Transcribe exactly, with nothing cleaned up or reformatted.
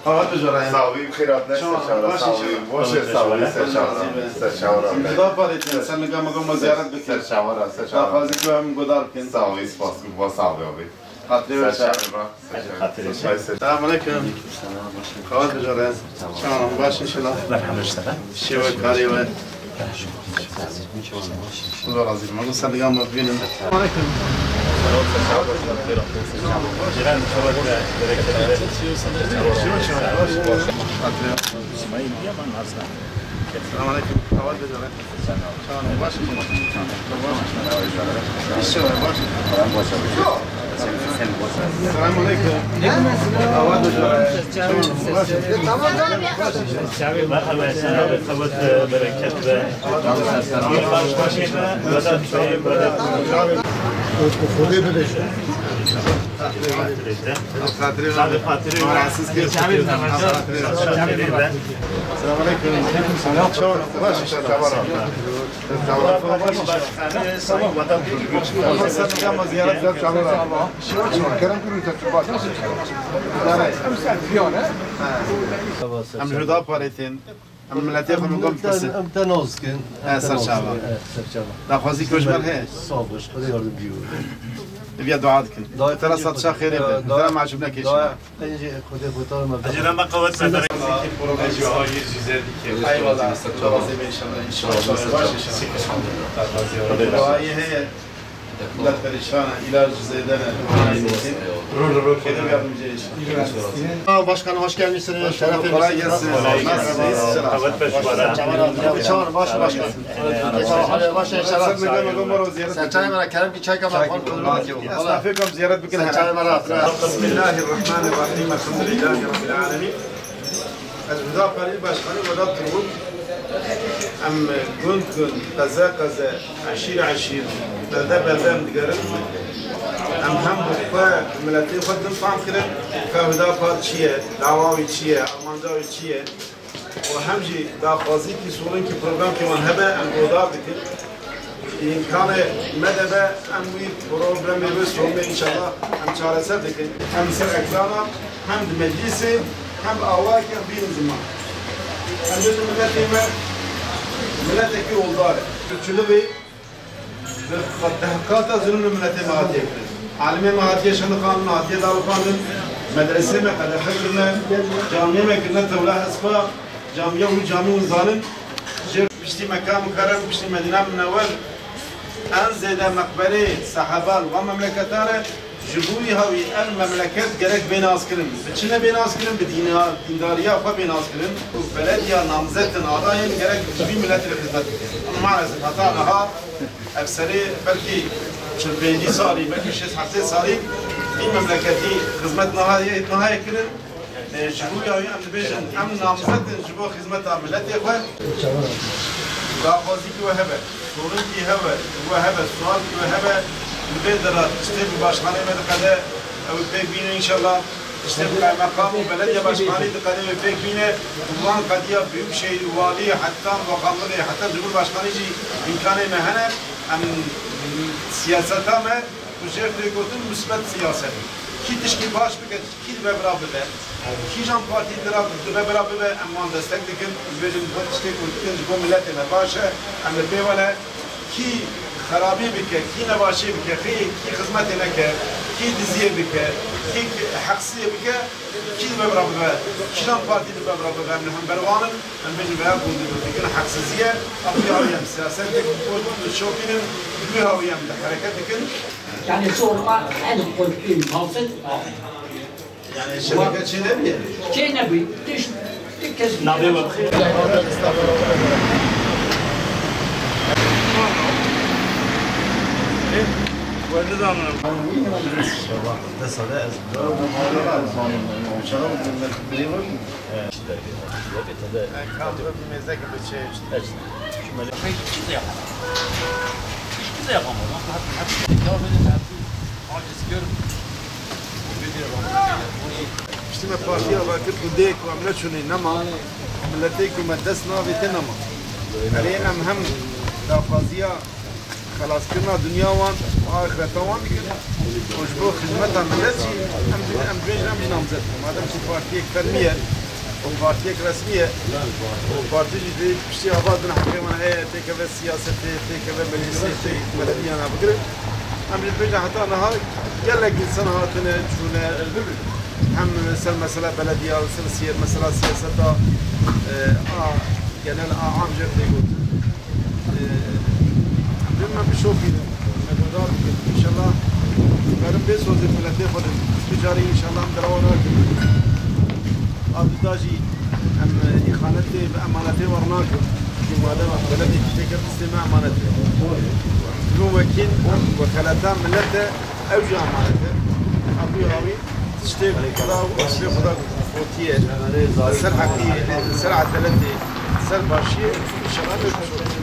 Sawa, tu jara. Sawa, xêr hatine, ser çawa, sawa, baş e, sawa, ser çawa, ser çawa. Xuda parêtin, ser niga me goma ziyaret bikin. Ser çawa, ser çawa. Daxwazî ku em godar bikin. Sawa, spas ku va sawa abi. Xatirê we. Ser çawa. Xatirê we. Selamun aleyküm. Xawa tu jara. Çawa, baş inşallah. Merhaba işte. Şewe karê we. Xuda razî be. Mezin sen digan me bibînin. Aleyküm. Selam aleyküm. Xawa tu jara. Çawa, baş. Baş. Selamun aleyküm. Merhaba, merhaba, merhaba, bereket be. Xwedê bibêje. Xatirê. Xatirê. Rahatsız kir. Selamun aleyküm. Selam. Baş. Tamam, tamam. Ama sen bir ama ziyaret yap, tamam. Kerem kurun, sen bak. Em Huda parêtin, em miletê xwe min gom pisin. Em te naz kin. He, ser çava. Daxwazî ku ji me heye. Sağ ol, Xwedê yardımcı ol. Diviya dua dikin. Te re sed şa xêrê be. Te re mahcup nekê. Pêncî Xwedê xwe tar me. Ecele me qewet me. Proje hayır güzel dike. Eyvallah. Razî be inşallah. İnşallah. Baş inşallah. Duayê heye. Millet perişan e, ilaç zêde ne. Ro, ro, ro. Kerim yardımcı inşallah. Aa, başkanım, hoş gelmişsiniz. Hoş bulduk, şeref kolay gelsin. Nasılsınız? Qewet be ji we re. Çawa, baş başkan. Baş inşallah. Sen çay bana, Kerem ki çay kapat. Estağfirullah, ziyaret bikin. Bismillahirrahmanirrahim. Elhamdülillahi Rabbil alemin. Ez Huda Parî başkanî Vedat Turgut. Em gund gund, qeze qeze, eşîr eşîr, belde belde em digerin. Em hem bi xwe, bi miletê xwe din fam kirin, ke Huda Par çi ye, dawa wî çi ye, armanca wî çi ye. û hem jî daxwazîkî, sorinkî, programkî wan hebe, em guhdar dikin. Îmkanê me de be, em wî problemê wê sorunê înşallah em çareser dikin. Hem ser ekrana, hem di meclîsê, hem awayekî em bînin ziman. Em bêjin miletê me, miletekî oldar e. Çilivê Bi dehkata zulm li miletê me hatiye kirin. Alimê me hatiye şanixandin, hatiye dawixandin, medresê me qedexe kirine, camiyê me kirine tewla hespa, camiya wî camî hûn zanin, jê piştî Meka Mukerrem, piştî Medîna Minewer, en zêde meqberê sehaba li van memleketa re. Ji bo wî hawî ev memleket gerek bê naskirin. Bi çi nebê naskirin? Bi dîna-, dîndariya xwe bê naskirin. Û belediya namzetin adayên gerek ji vî miletê re xizmet bikin. Ama maalesef heta niha ev serê belkî çil pêncî salî, belkî şêst heftê salî vî memleketî xizmet niha yê, niha yê kirin. E, ji bo wî hawî em dibêjin, em namzet in ji bo xizmeta miletê xwe. Daxwazîkî we hebe, sorinkî hebe, we hebe, sualkî we hebe, li vê dera tiştê bi başxaneyê me diqede, ew ê pêk bîne înşallah. Tiştê bi qaymeqam û belediye başxanî diqede, wê pêk bîne. Û wan qediya Büyükşehir, walî, heta bakanlığê, heta cumhurbaşkanî jî îmkanê me hene. Em siyaseta me, û jê tê gotin musbet siyaset. Kî tişkî baş bike, kî dibe bira bibe. Kîjan partî dira dibe bira bibe, em wan destek dikin. Dibêjin, bu tiştê ku dikin ji bo miletê me baş e, em li pê we ne. Kî xerabî bike, kî nebaşî bike, kî, kî xizmetê neke, kî diziyê bike, kî heqsiziyê bike, kî dibe bira bibe. Kîjan partî dibe bira bibe, em li hember wan in. Em bêjin vêya ku dikin heqsizî ye, em vî hawî em siyaset dikin, şopînin, vî hawî em de hereket dikin. Yani sorma en korktuğum mağazı. Yani şebeke çê nebîye? Çê nebî, tişt, kes. Navê we bi xêr. We nizanim. Şeva, desa de ez. Piştî me partiya vekir ku dê ku em neçûnê nema, miletê ku me dest navê te nema. Erê em hem daxwaziya xelaskirina dinya wan û axireta wan dikin. Û ji bo xizmeta milet jî em, em dibêjin em jî namzet in. Madem ku partiyek fermî ye, Û partiyek resmî ye. Û partî jî dê piştî ava din heqê wan heye, têkeve siyasetê, têkeve meclisê, tê belediyan bigirin. Em jî dibêjin heta niha gelek însan hatine, çûne, hem ser mesela belediya, ser siye-, mesela siyaseta, e, a genel a am jê tê gotin. Em dê me bişopînin, me guhdar bikin. Înşallah berin bê sozê miletê xwe de. Tu carî înşallah em dirawa nakin. A duda jî em îxanetê bi emanetê wer nakin. Çi madem em beledê têkir distê me emanet e. Min wekîl, wekaleta millet e, ew jî emanet e. Abû awî tiştê Xuda û Xwedê Xuda gotiye. Ser heqî, ser edeletê, ser başiyê, înşallah me bişopînin.